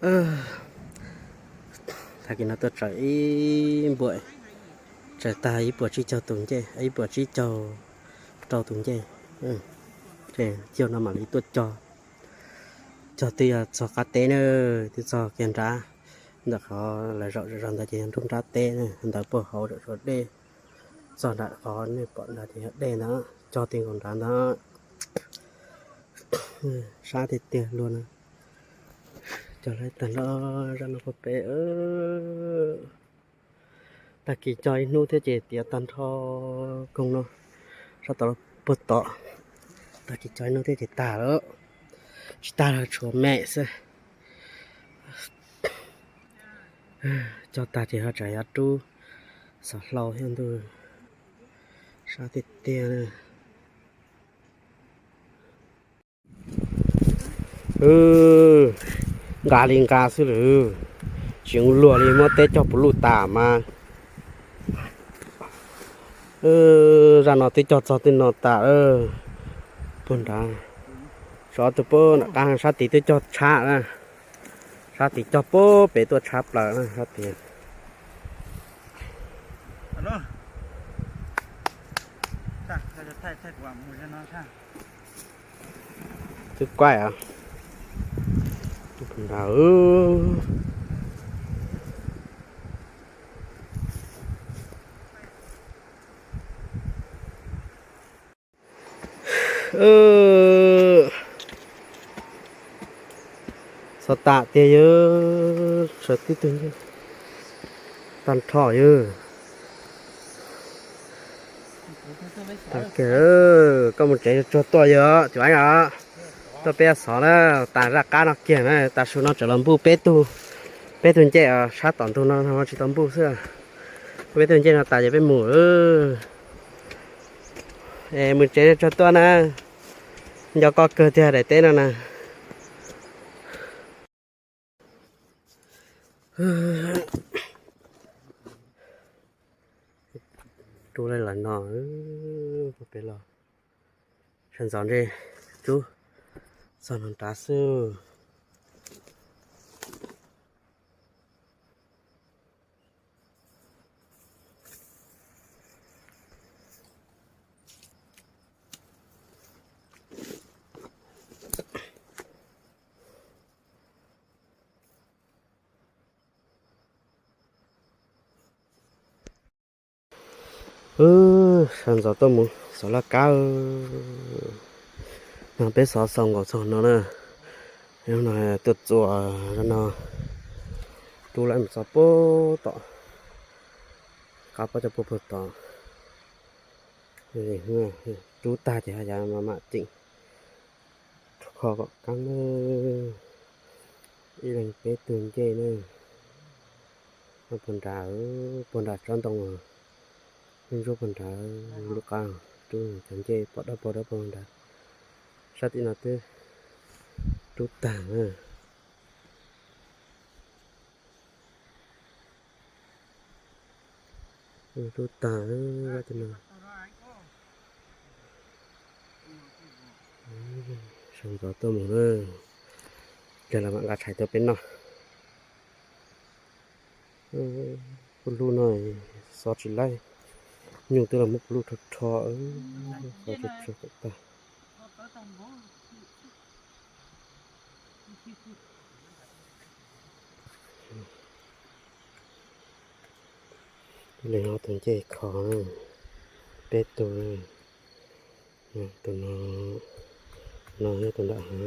Tag kis no tuaj tsaws ib npuam, tsaws tag ib puas tsib caug tus ncej, ib puas tsib caug rau tus ncej. Ces caij no mam li tuaj cog, cog twb yog txog qab teb na, twb txog kiag nrad. Ntawm qhov lawv zaum zog ntawd ces yog nruab nrab teb na, ntawd puag hauv zaum zog dej. Txog nram qhov nej pom nrad ces yog dej ntawd, cog ti nkaus nrad ntawd. Sab tiag tiag luaj na. Cog lawm tag nrho zaj no puag pem. Tag kis cog ib hnub thiab ces tiav tag nrho koog no sab tod puag tod. Tag kis cog ib hnub thiab ces tag lawm, tsis tag los tshuav me xwb. Cog tag ces ho tseem yuav rub xov hlau thiab ntuj, sab tiag tiag. Nqa li nqa xwb lawm, tsis luag li, muab teb cog puv luj tas mas. Zaj no twb cog txog tej no tas, puag nrad, sov tus puag nram qab, sab tid twb cog tshab na, sab tid cog puag pem tuaj tshab plaws na sab tid. Twb kuaij os. Xov tas tiag yawg, sawv tib tug tag nrho yawg. Koj mus tsev tsuag tuaj yawg, cov eeb os. Tuaj peb xov na, tas zaj qab no kiag na, tas su no tseem los npuj peb tug, peb tug ncej os, sab tom ntug no tsis tau npuj xwb. Peb tug ncej no tas ces peb mus. Es mus tsev tsuag tuaj na, nco koj kawg tiag daim teb no na. Rub lawm no, peb los sawv ntxov ntsej rub txog no nrad xwb. Sawv ntxov tuaj mus xov laj kab. No peb xov xaus nkaus txog no na. No tuaj txuas no, rub lawm mus txog puag tom qab pob coj puag puag tom. Rub tag ces ho yav mam mam ceem rau kho kom qab na. Ib leeg peb tug ncej na. Puag nrad, puag nrad tsob ntoo, ntsuab puag nrad lub qab, rub cov ncej pom dawb paug dawb paug nrad. Sab tim no twb rub tag na. Rub tag, sawv ntxov tuaj mus na, ces los mam nqa tshais tuaj peb noj. Kuv lub no xov tsis laib, nyuj twb los muab kuv lub rho rho, xov tsis tshua kom tag. Leej ob tug ncej kho, peb tug, tus no, no yog tus nram hav.